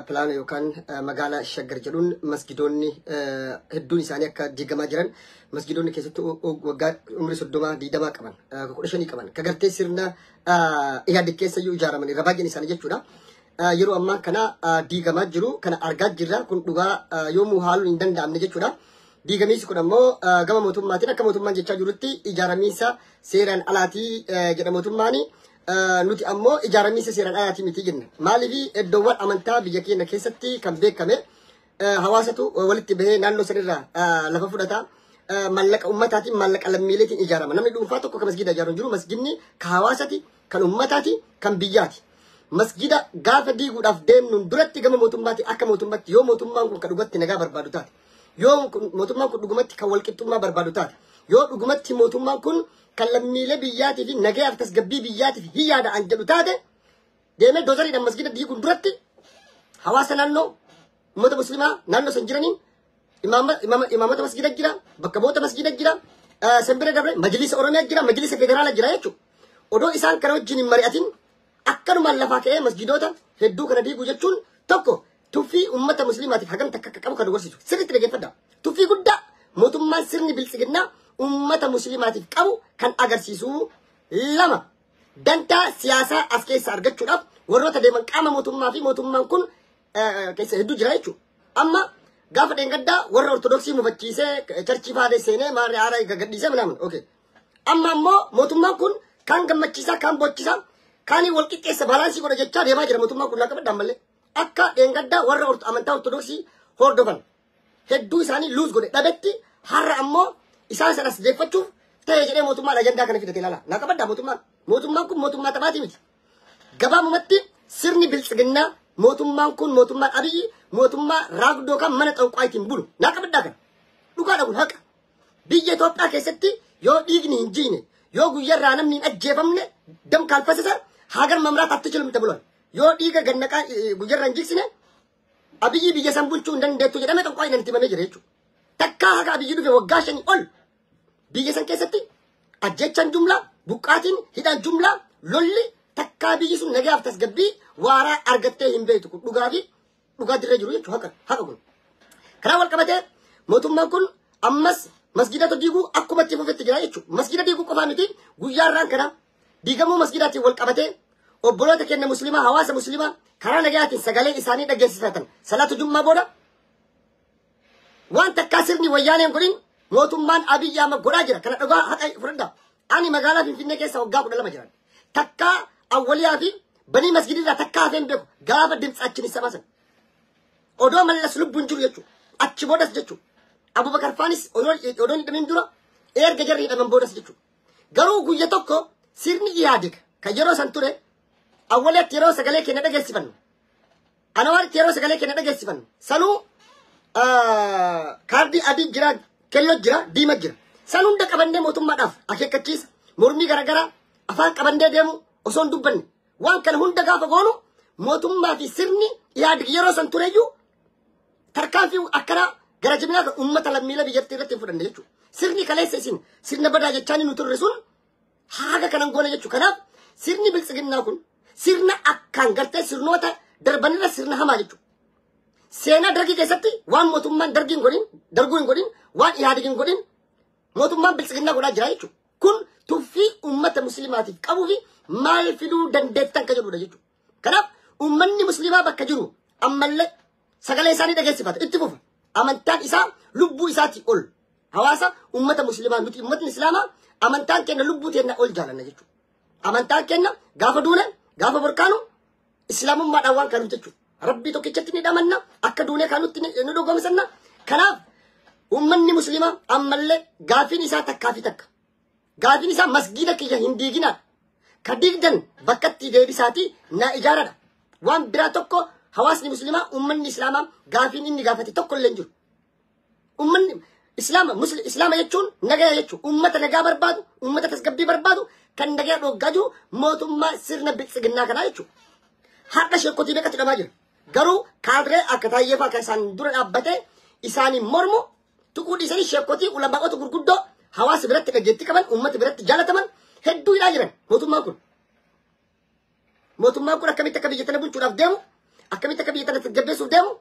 Pilaana yookaan magaalaa Shaggar jedhuun masgidoonni hedduun isaanii akka diigamaa jiran, masgidoonni keessattuu waggaa umrii 30 20 qaban, 15 qaban, ka gartee sirna Ihaadig keessa iyyuu ijaaraman irra baay'een isaanii jechuudha. Yeroo ammaa kana diigamaa jiru kana argaa jirra. Kun dhugaa yoomuu haaluun hin danda'amne jechuudha. Diigamiinsi kun ammoo gama mootummaatiin akka mootummaan jechaa jirutti ijaaramiinsa seeraan alaatii jedha mootummaani. Nuti ammoo ijaaramiinsa seeraan alaatii miti jenna. Maaliif? Iddoowwan amantaa biyya keenya keessatti kan beekame hawaasatu walitti bahee naannoo sanirraa lafa fudhata. Maallaqa ummataatiin, maallaqa lammiileetiin ijaarama. Namni dhuunfaa tokko kan masgida ijaaru hin jiru. Masgidni kan hawaasati, kan ummataati, kan biyyaati. Masgida gaafa diiguudhaaf deemnuun duratti gama mootummaati, akka mootummaatti, yoo mootummaan kun kan dhugatti nagaa barbaadu taate, yoo mootummaan kun dhugumatti kan walqixxummaa barbaadu taate, yoo dhugumatti mootummaan kun kan lammiilee biyyaatii fi nagayaaf tasgabbii biyyaatiif hin yaada'an jedhu taate, deemee doozariidhaan masgida diiguun duratti hawaasa naannoo, uummata muslimaa naannoo san jiraniin, imaamota masgida jira, bakka bu'oota masgida jira, san bira dabre majlisa Oromiyaa jira, majlisa federaalaa jira jechuudha. Odoo isaan kana wajjin hin mari'atin akkanumaan lafaa ka'ee masgidoota hedduu kana diiguu jechuun tokko tuffii uummata musliimaatiif hagam takka akka qabu kan agarsiisu. Sirriitti dhaggeeffadha. Tuffii guddaa mootummaan sirni biltsiginnaa uummata musliimaatiif qabu kan agarsiisu. Lama, dantaa siyaasaa as keessa argachuudhaaf warroota deeman qaama mootummaa fi mootummaan kun keessa hedduu jira jechuudha. Amma gaafa dheengaddaa warra Ortodoksii mufachiisee church faadee seenee maarree haaraa gadhiisee minaamin. Okay. Amma ammoo mootummaan kun kaan gammachiisaa, kaan bochisaa, kaan wal qixxeessa, balance godha jechaa deemaa jira mootummaan kun, laqa badhaan malee. Akka dheengaddaa warra amantaa Ortodoksii hordofan hedduu isaanii lose godhe dhabetti, har'a ammoo isaan sanas deeffachuuf ta'e jedhee mootummaan ajandaa kana fidate ilaala. Naa qabaddaa, mootummaan kun mootummaa taphaatii miti. Gabaabumatti sirni biltsiginnaa, mootummaan kun, mootummaan Abiyyi, mootummaa raagdoo kan mana xanqwaayitiin bulu. Naa qabaddaa, kana dhugaadha, kun haqa. Biyya Itoophiyaa keessatti yoo dhiigni hin jiine, yoo guyyarraa namni hin ajjeefamne, ደም ካልፈሰሰ ሀገር መምራት አትችልም ተብሏል። Yoo dhiiga gannaqaa guyyarraa hin jigsine Abiyyi biyya san bulchuu hin dandeettu jedhamee xanqwaayiin itti himamee jira jechuudha. Takkaa haga Abiyyi dhufe waggaa 5 ol biyya san keessatti ajjechaan jumlaa, buqqaatiin, hidhaan jumlaa, lolli takkaa biyyi sun nagaaf tasgabbii waaraa argattee hin beektu. Kun dhugaa fi dhugaa dirree jiru jechuudha, haqa kun. Karaa wal qabatee mootummaan kun ammas masgidata diiguu akkuma itti fufetti jira jechuudha. Masgida diiguu qofaa miti, guyyaa irraan kana diigamuu masgidaatiin wal qabatee obboloota keenya muslimaa, hawaasa muslimaa karaa nagayaatiin sagalee isaanii dhageessifatan salaatu jummaa booda waan takkaa sirni wayyaaneen godhin mootummaan Abiyyi Ahmad godhaa jira. Kana dhugaa haqa fudhadhaa. Ani magaalaa Finfinnee keessa waggaa 12 jiran. Takkaa awwaliyaa fi banii masgidirraa takkaa hafeen beeku gaafa dimtsaachin isa baasan. Odoo Mallas lubbuun jiru jechuudha. Achi boodas jechuudha. Abubakar faanis odoo hidhamin dura, erga jarri hidhaman boodas jechuudha. Garuu guyya tokko sirni Ihaadig kan yeroo san ture awwaliyaatti yeroo sagalee keenya dhageessifannu, Anawaaritti yeroo sagalee keenya dhageessifannu, sanuu kaardii adii jira, keelloo jira, diima jira. San hunda qabannee mootummaadhaaf akeekkachiisa mormii garaagaraa afaan qabannee deemu osoo hin dubbanne, waan kana hunda gaafa goonu mootummaa fi sirni Ihaadig yeroo san tureyyuu tarkaanfii akkanaa gara jabinaa kan uummata lammiilee biyyattii irratti hin fudhanne jechuudha. Sirni kaleessa isin sirna badaa jechaa nu turre sun haga kanan goone jechuudha. Kanaaf sirni biltsiginnaa kun sirna akkaan gartee sirnoota darbanirra sirna hamaa jechuudha. Seenaa dargii keessatti waan mootummaan dargii hin godhin, darguu hin godhin, waan Ihaadig hin godhin mootummaan biltsiginnaa godhaa jira jechuudha. Kun tuffii uummata musliimaatiif qabuu fi maal fiduu dandeettan kan jedhudha jechuudha. Kanaaf uummanni musliimaa bakka jiru ammallee sagalee isaanii dhageessifata, itti fufa. Amantaan isaa lubbuu isaatii ol. Hawaasa uummata musliimaa, nuti uummatni islaamaa amantaan keenya lubbuu teenya ol jaalanna jechuudha. Amantaan keenya gaafa duune, gaafa borkaanu islaamummaadhaan waan kanuuf jechuudha. Rabbii tokkichatti ni dhamanna, akka duunee kanutti ni dhugoomsanna. Kanaaf uummanni musliimaa ammallee gaafiin isaa takkaa fi takka. Gaafiin isaa masgiida kiyya hin diiginaa. Ka diigdan bakkatti deebisaatii naa ijaaradha. Waan biraa tokko hawaasni musliimaa, uummanni islaamaa gaafiin inni gaafate tokko illee hin jiru. Uummanni islaama, islaama jechuun nagaya jechuudha. Uummata nagaa barbaadu, uummata tasgabbii barbaadu kan nagaya dhoggaa jiru mootummaa sirna biltsiginnaa kanaa jechuudha. Har'a sheekotii meeqatti hidhamaa jira. Garuu kaadiree akka Taayyee fa'aa kan isaan dura dhaabbatee isaanii mormu tuquu dhiisanii sheekotii, ulamaa'ota gurguddoo hawaasa biratti dhageettii qaban, uummata biratti jaalataman hedduu hidhaa jiran mootummaan kun. Mootummaan kun akkamitti akka biyya tana bulchuudhaaf deemu, Akkamitti akka biyya tana tasgabbeessuuf deemu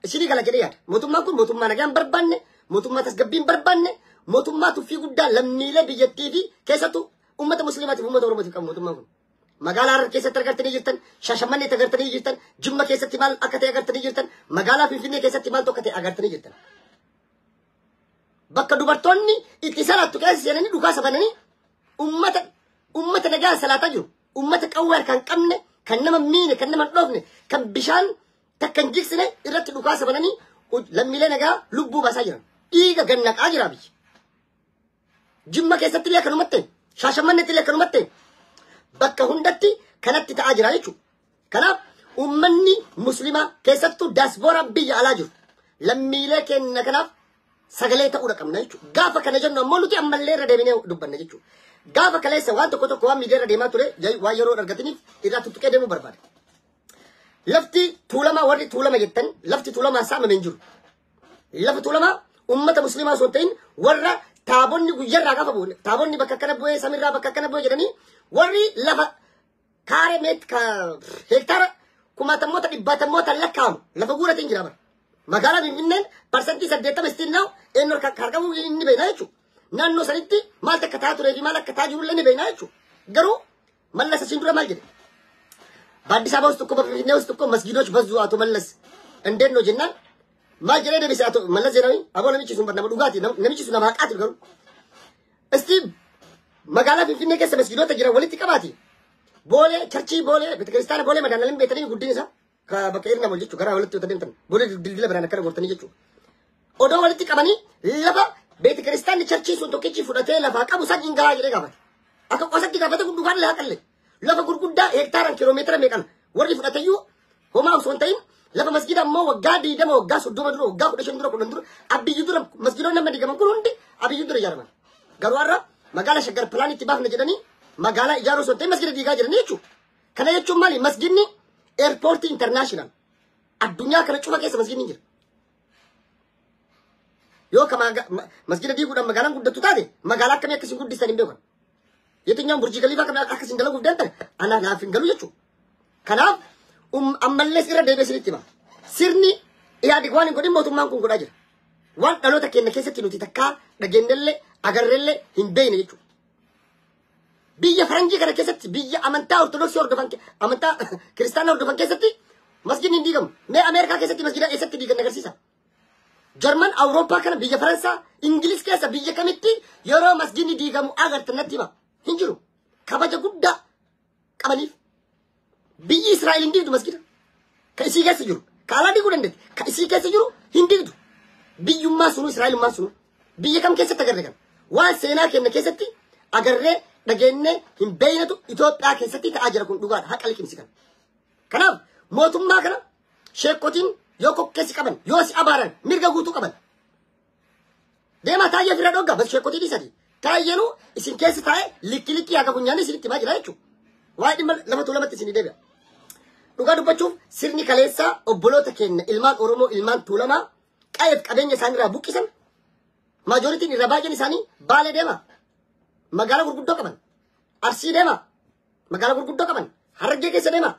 isinii gala jedhee yaada. Mootummaan kun mootummaa nagaa hin barbaanne, mootummaa tasgabbii hin barbaanne, mootummaa tuffii guddaa lammiilee biyyattii fi keessattuu uummata musliimaatiif uummata Oromootiif qabu mootummaan kun. Magaalaa Harar keessatti agartanii jirtan, Shaashamanneetti agartanii jirtan, Jimma keessatti maal akka ta'e agartanii jirtan, magaalaa Finfinnee keessatti maaltu akka ta'e agartanii jirtan. Bakka dubartoonni itti salaattu keessa seenanii dhukaasa bananii ummata nagaa salaataa jiru. Ummata qawwee harkaan qabne, kan nama miine, kan nama hin dhoofne, kan bishaan takka hin jigsine irratti dhukaasa bananii lammiilee nagaa lubbuu baasaa jiran. Dhiiga gannaqaa jira biyyi. Jimma keessatti illee akkanumatti, Shaashamanneetti illee akkanumatti, bakka hundatti kanatti ta'aa jira jechuudha. Kanaaf uummanni musliimaa keessattuu daasbooraan biyya alaa jiru lammiilee keenya kanaaf sagalee ta'uudha qabna jechuudha. Gaafa kana jennu ammoo nuti ammallee irra deebinee dubbanna jechuudha. Gaafa kaleessa waan tokko tokko waan miidiyaa irra deemaa ture waan yeroo argataniif irraa tuttuqee deemuu barbaada. Lafti Tuulamaa, warri Tuulama jettan, lafti Tuulamaa saamame hin jiru. Lafa Tuulamaa uummata musliimaa osoo hin ta'in warra taabonni guyyarraa gaafa bu'u, taabonni bakka akkana bu'ee, samirraa bakka akkana bu'ee jedhanii warri lafa kaaree meet heektaara kumaatamoota dhibbaatamoota lakkaa'amu lafa guuratiin jira bara. Magaalaa Finfinneen 80% still now eenyu harka qabu inni beekna jechuudha. Naannoo sanitti maal akka ta'aa turee fi maal akka ta'aa jirullee ni beekna jechuudha. Garuu Mallas asiin dura maal jedhe? በአዲስ አበባ ውስጥ እኮ፣ በፊንፊኔ ውስጥ እኮ መስጊዶች በዙ አቶ መለስ፣ እንዴት ነው jennaan maal jedhee deebise አቶ መለስ ዜናዊ? Aboo, namichi sun nama dhugaati, namichi sun nama haqaati. Garuu እስቲ magaalaa Finfinnee keessa masgiidota jiran walitti qabaati. Boolee churchii, Boolee betekiristaana, Boolee Madaalalin beetanii guddin isaa ka bakka irna mol jechuudha, gara walitti yoo deemtan Boolee dildila biraan akkana gortanii jechuudha. Odoo walitti qabanii lafa betekiristaanni churchii sun tokkichi fudhatee lafaa qabu san hin gahaa jedhee gaafate. Akka qosatti gaafate kun dhugaan haqalle. Lafa gurguddaa heektaaran kiiloomeetira meeqan warri fudhateyyuu homaa osoo hin ta'in, lafa masgiida ammoo waggaa 20, waggaa 30 dura, waggaa 15 dura, 10 dura, Abiyyi dura masgiidonni nama diigaman kun hundi Abiyyi dura ijaaraman. Garuu har'a magaalaa Shaggar plan itti baafna jedhanii magaalaa ijaaruu osoo hin ta'in masgiida diigaa jiranii jechuudha. Kana jechuun maali? Masgiidni airportii international addunyaa kana cufa keessa masgiidni jira. Yoo ka masgiida diiguudhaan magaalaan guddattu taate, magaalaa akkamii akkasiin guddisan hin beekan. የትኛውም ቡርጅ ከሊፋ akkasiin dalaguuf deemtan ana naaf hin galu jechuudha. Kanaaf ammallee irra deebi'ee isinitti hima. Sirni Ihaadig waan hin godhin mootummaan kun godhaa jira. Waan dhaloota keenya keessatti nuti takkaa dhageenyellee agarreellee hin beekne jechuudha. Biyya faranjii kana keessatti, biyya amantaa Ortodoksii hordofan, amantaa kiristaanaa hordofan keessatti masjidni hin diigamu. Mee Ameerikaa keessatti masjida eessatti diigan agarsiisa? Jarman, Awurooppaa kana, biyya Faransaa, Ingiliz keessa biyya kamitti yeroo masjidni diigamu agartan natti hima? Hin jiru. Kabaja guddaa qabaniif. Biyyi Israa'el hin diigdu masjida. Ka isii keessa jiru. Ka alaa diiguu dandeetti. Ka isii keessa jiru hin diigdu. Biyyummaa sunu, Israa'elummaa sunu. Biyya kam keessatti agarre kana? Waan seenaa keenya keessatti agarree dhageenyee hin beeknetu Itoophiyaa keessatti ta'aa jira, kun dhugaadha. Haqa liqimsi kana. Kanaaf mootummaa kana sheekotiin yoo kokkeessi qaban, yoo si abaaran, mirga guutuu qaban. Deemaa Taayyee ofirra dhoggaa bas, sheekotii dhiisati. Taayyeenuu isin keessa taa'ee likki likki haga funyaanii isinitti himaa jira jechuudha. Waa'ee dhimma lafa Tuulamatti isinii deebi'a. Dhugaa dubbachuuf, sirni kaleessaa obboloota keenya ilmaan Oromoo, ilmaan Tuulamaa qa'eef qabeenya isaaniirraa buqqisan, majorityn irra baay'een isaanii Baalee deema. Magaalaa gurguddoo qaban. Arsii deema. Magaalaa gurguddoo qaban. Harargee keessa deema.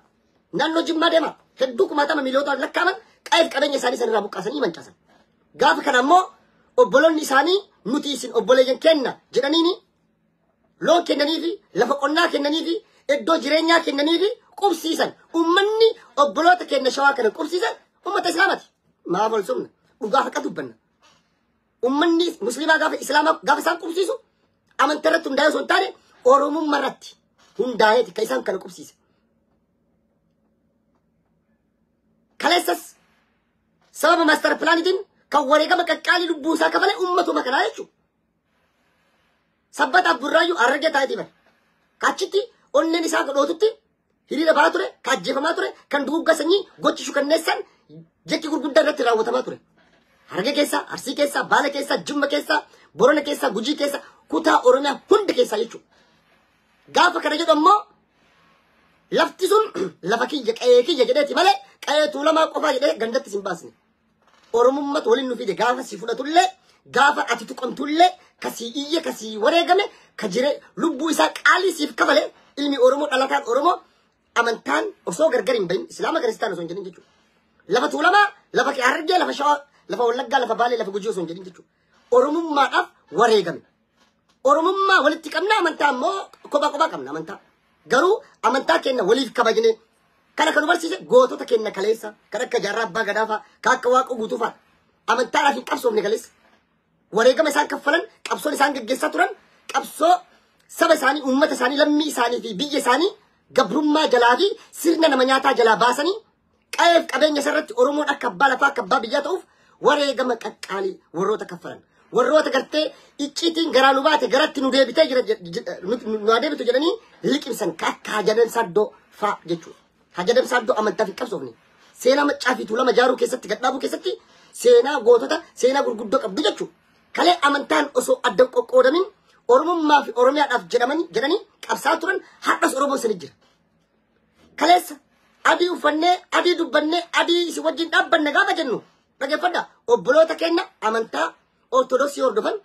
Naannoo Jimmaa deema. Hedduu kumaatama miiliyootaan lakkaa'aman qa'eef qabeenya isaanii sanirraa buqqaasanii mancaasan. Gaafa kana ammoo obboloonni isaanii nuti isin obboleeyyan kenna jedhaniini loon kennaniifi, lafa qonnaa kennaniifi, iddoo jireenyaa kennaniifi qubsiisan. Ummanni obboloota keenya Shawaa kana qubsiisan ummata Islaamaati. Maaf ol sumna? Dhugaa haqa dubbanna. Ummanni musliimaa gaafa Islaamaa gaafa isaan qubsiisu amantaa irratti hundaa'ee osoo hin taane Oromummaa irratti hundaa'eeti kan isaan kana qubsiise. Kaleessas sababa master planiitiin kan wareegama qaqqaalii lubbuu isaa kafale ummatuma kanaa jechuudha. Sabbataaf Burraayyuu Harargee taa'eetii bara. Achitti onneen isaa godhootutti hiriira ba'aa ture, kan ajjeefamaa ture, kan dugugga sanyii gochi shukanneessan jechi gurguddaa irratti raawwatamaa ture. Harargee keessa, Arsii keessa, Baale keessa, Jimma keessa, Borona keessa, Gujii keessa, kutaa Oromiyaa hunda keessa jechuudha. Gaafa kana jedhu ammoo lafti sun lafa kiyya, qe'ee kiyya jedheeti malee qe'ee Tuulamaa qofaa jedhee gandatti sin baasne. Oromummaatu waliin nu fide. Gaafa si fudhatullee, gaafa ati tuqamtullee, kasii iyye, kasii wareegame, ka jire lubbuu isaa qaalii siif kafale ilmi Oromoo dhalataan Oromoo Amantaan osoo gargar hin bahin Islaama Kiristaana osoo hin jedhin jechuudha. Lafa Tuulamaa, lafa Harargee, lafa Shawaa, lafa Wallaggaa, lafa Baalee, lafa Gujii osoo hin jedhin jechuudha. Oromummaadhaaf wareegame. Oromummaa walitti qabna, amantaa immoo kophaa kophaa qabna amantaa. Garuu amantaa keenya waliif kabajne kana kan nu barsiise gootota keenya kaleessa kan akka Jaarraa Abbaa Gadaa fa'a, kan akka Waaqoo Guutuu fa'a. Amantaadhaaf hin qabsoofne kaleessa. Wareegama isaan kaffalan, qabsoon isaan gaggeessaa turan, qabsoo saba isaanii, uummata isaanii, lammii isaanii fi biyya isaanii gabrummaa jalaa fi sirna nama nyaataa jalaa baasanii qa'eef qabeenya isarratti Oromoon akka abbaa lafaa akka abbaa biyyaa ta'uuf wareegama qaqqaalii warroota kaffalan. Warroota gartee icciitiin garaa nu baate garatti nu deebitee jira nu adeebitu jedhanii liqimsan akka Haajadam Saaddoo fa'a jechuudha. Haajadam Saaddoo amantaaf hin qabsoofne. Seenaa Maccaa fi Tuulama jaaruu keessatti gadhaabuu keessatti seenaa gootota seenaa gurguddoo qabdu jechuudha. Kalee amantaan osoo adda qoqqoodamin Oromummaa fi Oromiyaadhaaf jedhanii qabsaa turan har'as Oromoon sani jira. Kaleessa adii uffannee adii dubbannee adii isin wajjin dhaabbanne gaafa jennu dhaggeeffadha. Obboloota keenya amantaa Ortodoksii hordofan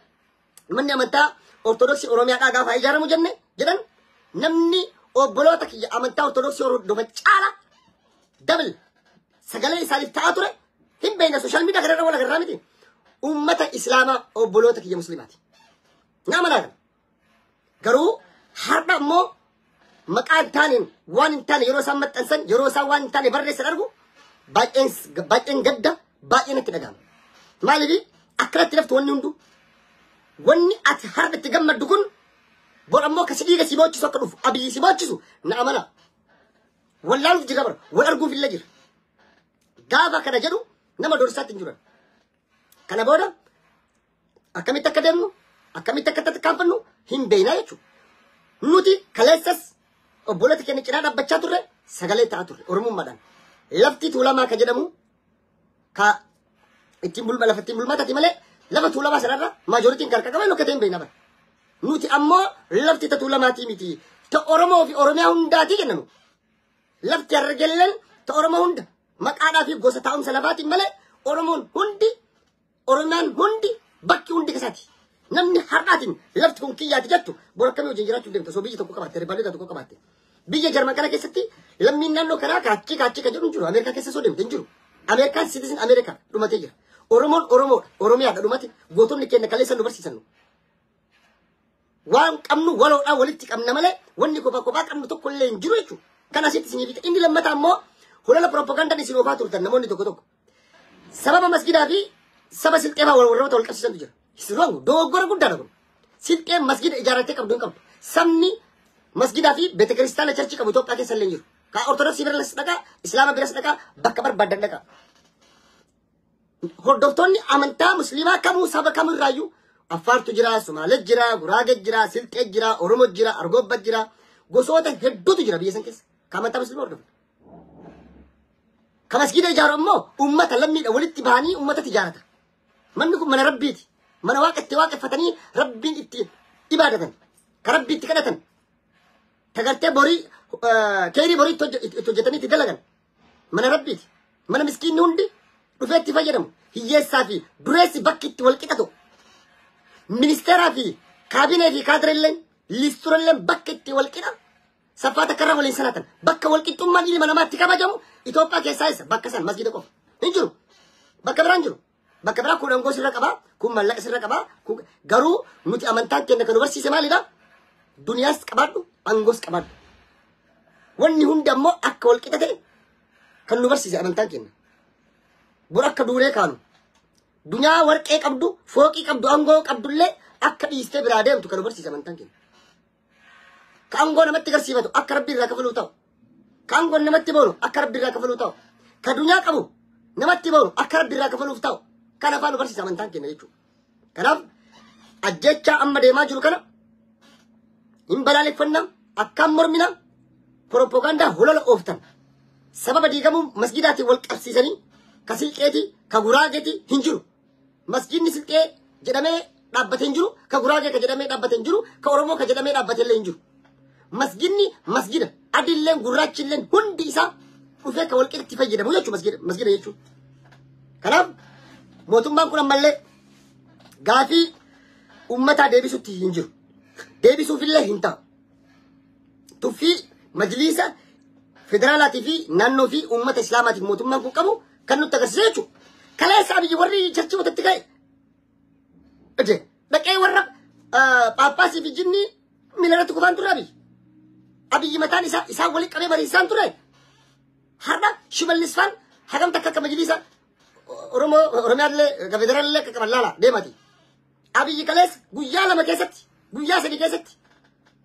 manni amantaa Ortodoksii Oromiyaadhaa gaafa ijaaramu jenne jedhan namni obboloota kiyya amantaa Ortodoksii hordofan caala dabal sagalee isaaniif ta'aa ture hin beekna sooshaal miidiyaa kanarra wal agarraa miti. Uummata Islaamaa obboloota kiyya Musliimaati. Nama laata. Garuu har'a immoo maqaa hin taaneen waan hin taane yeroo isaan maxxansan yeroo isaan waan hin taane barreessan argu baay'een gadda baay'een natti dhaga'ama. Maaliif akkanatti laftu wanni hundu wanni ati har'a itti gammaddu kun bor ammoo kasi dhiiga si boochisu akka dhufu Abiyyi si boochisu na amana. Wallaaluuf jira bara wal arguuf illee jira. Gaafa kana jedhu nama doorsaatti hin jiran. Kana booda akkamitti akka deemnu akkamitti akka tarkaanfannu hin beeknaa jechuudha. Nuti kaleessas obboloota keenya cinaa dhaabbachaa turre sagalee ta'aa turre Oromummaadhaan. Lafti Tuulamaa kan jedhamu ka ittiin bulma lafa ittiin bulmaataati malee lafa Tuulamaa sanarra maajoritiin kan qaqqaban akka ta'e hin beekna bara. Nuti ammoo lafti ta Tuulamaatii miti ta Oromoo fi Oromiyaa hundaatii jenna nu. Lafti Harargeelleen ta Oromoo hunda maqaadhaa fi gosa taa'umsa lafaatiin malee Oromoon hundi Oromiyaan hundi bakki hundi kasaati. Namni har'aatiin lafti kun kiyyaati jettu bor akkamii wajjin jiraachuuf deemta osoo biyyi tokko qabaatte riippaabilika tokko qabaatte. Biyya Jarman kana keessatti lammiin naannoo kanaa kaachii kaachii kan jedhu hin jiru. Ameerikaa keessa osoo deemte hin jiru. Ameerikaan citizen Ameerikaa dhumatee jira. Oromoon Oromoodha. Oromiyaadha dhumate. Gootonni keenya kaleessa nu barsiisan. Waan qabnu waloodhaan walitti qabna malee wanni kophaa kophaa qabnu tokko illee hin jiru jechuudha. Kana asitti isinii fixa. Inni lammataa immoo holala propagandaan isin oofaa turtan namoonni tokko tokko. Sababa masgidaa fi saba silxee fa'aa warroota wal qabsiisantu jira. Wrong. Dogoggora guddaadha kun. Silxeen masgida ijaarrattee qabdu hin qabdu. Sabni masgidaa fi beetekiristaana churchii qabu Itoophiyaa keessa illee hin jiru. Ka Ortodoksii biras dhaqaa, Islaama biras dhaqaa, bakka barbaadan dhaqaa. Hordoftoonni amantaa Musliimaa kamuu saba kamirraayyuu Affaartu jira, Sumaalee jira, Guraagee jira, Silxee jira, Oromoo jira, Argobba jira. Gosoota hedduutu jira biyya san keessa. Ka amantaa Musliimaa hordofan. Ka masgida ijaaru ammoo uummata lammiidha walitti bahanii uummatatti ijaarata. Manni kun mana Rabbiiti. Mana waaqa itti waaqeffatanii Rabbiin itti ibaadatan. Ka Rabbii itti kadhatan. Tagartee borii keerii borii itti hojjetanii itti dalagan. Mana Rabbiiti. Mana miskiinni hundi dhufee itti fayyadamu. Hiyyeessaa fi dureessi bakki itti wal qixatu. Ministeeraa fi kaabinee fi kaadireelleen liisturelleen bakka itti wal qixa. Saffaa takkarra waliin salaatan. Bakka wal qixxummaan ilma namaatti kabajamu Itoophiyaa keessaa isa bakka san masgida qofa. Hin jiru. Bakka biraan jiru. Bakka biraa kun aangoo sirra qabaa, kun mallaqa sirra qabaa, garuu nuti amantaan keenya kan nu barsiise maalidha? Duniyaas qabaadhu, aangoos qabaadhu. Wanni hundi ammoo akka wal qixa ta'e kan nu barsiise amantaan keenya. Bor akka duuree kaanu. Duniyaa warqee qabdu, fooqii qabdu, aangoo qabdullee akka dhiistee biraa deemtu kan nu barsiise amantaan keenya. Ka aangoo namatti garsiifatu akka Rabbi irraa kafaluu ta'u. Ka aangoo namatti boonu akka Rabbi irraa kafaluu ta'u. Ka duniyaa qabu namatti boonu akka Rabbi irraa kafaluuf ta'u. Kana afaan nu barsiisa amantaan keenya jechuudha. Kanaaf ajjechaa amma deemaa jiru kana hin balaaleffannaa, akkaan mormina, propagaandaa holola ooftan. Sababa diigamuu masgidaatiin wal qabsiisanii ka Silxeeti, ka Guraageeti hin jiru. Masgidni Silxee jedhamee dhaabbatee hin jiru, ka Guraagee ka jedhamee dhaabbatee hin jiru, ka Oromoo ka jedhamee dhaabbatee illee hin jiru. Masgidni masgida adiilleen gurraachilleen hundi isaa dhufee ka wal qixatti fayyadamu jechuudha masgida jechuudha. Kanaaf mootummaan kun ammallee gaafii uummataa deebisutti hin jiru. Deebisuufillee hin ta'u. Tuffii majliisa federaalaatii fi naannoo fi uummata islaamaatiif mootummaan kun qabu kan nutti agarsiisu jechuudha. Kaleessa Abiyyi warri churchii walitti ga'e. Dhaqee warra Phaaphaasii fi jinni miilarratti kufaan ture Abiyyi. Abiyyi mataan isaa isaan waliin qabee mariisaan ture. Har'a Shimallis faan hagam takka akka majlisa Oromoo Oromiyaallee federaalillee akka qaban laala deemati. Abiyyi kaleessa guyyaa 2 keessatti guyyaa 3 keessatti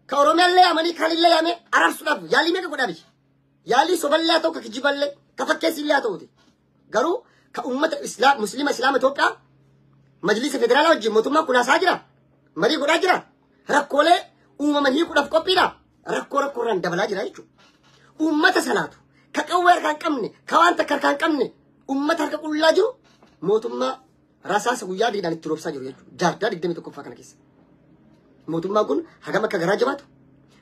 ka Oromiyaallee yaamanii kaanillee yaamee araarsuudhaaf yaalii meeqa godha Abiyyi. Yaalii soballee haa ta'u ka kijiballee ka fakkeessillee haa ta'uti. Garuu ka uummata Islaam Muslima Islaama Itoophiyaa majlisa federaalaa wajjin mootummaan kun haasaa jira. Marii godhaa jira. Rakkoolee uumaman hiikuudhaaf qophiidha. Rakkoo rakkoorraan dabalaa jira jechuudha. Uummata sanaatu ka qawwee harkaa hin qabne ka waan takka harkaa hin qabne uummata harka qullaa jiru mootummaa rasaasa guyyaa diidhaan itti roobsaa jiru jechuudha. Jaarraa 21ffaa kana keessa. Mootummaan kun hagam akka garaa jabaatu,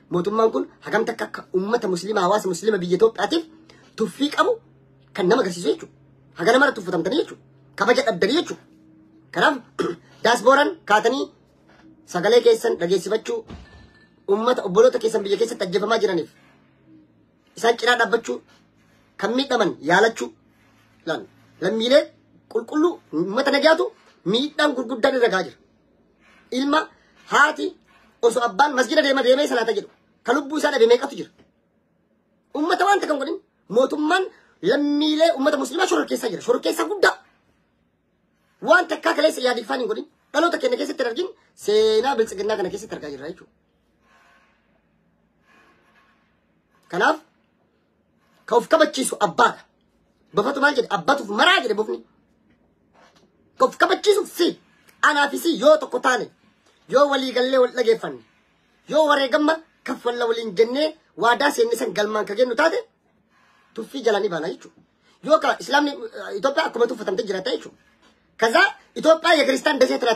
mootummaan kun hagam takka akka uummata musliima hawaasa musliima biyya Itoophiyaatiif tuffii qabu kan nama agarsiisu jechuudha. Haga namara tuffatamtanii jechuudha. Kabaja dhabdanii jechuudha. Kanaaf daasbooraan kaatanii sagalee keessan dhageessifachuu uummata obboloota keessan biyya keessatti ajjeefamaa jiraniif isaan cinaa dhaabbachuu kan miidhaman yaalachuu lammiilee qulqulluu uummata nagaatu miidhaan gurguddaan irra gahaa jira. Ilma haati osoo abbaan masjida deema deemee salaata jedhu ka lubbuu isaa dhabe meeqatu jira. Uummata waan takka hin godhin mootummaan lammiilee uummata musliimaa shororkeessaa jira. Shororkeessaa guddaa. Waan takkaa kaleessa yaadiffaan hin godhin dhaloota keenya keessatti hin argin seenaa biltsiginnaa kana keessatti argaa jirra jechuudha. Kanaaf ka of kabachiisu abbaadha. Bofatu maal jedhe abbatuuf maraa jedhe bofni. Ka of kabachiisu si anaa fi si yoo tokko taane yoo walii gallee wal dhageeffanne yoo wareegamma kaffalla waliin jennee waadaa seenne san galmaan ka gennu taate tuffii jalaa ni baana jechuudha. Yoo ka islaamni Itoophiyaa akkuma tuffatamte jiraata jechuudha. ከዛ ኢትዮጵያ የክርስቲያን ደሴት ናት።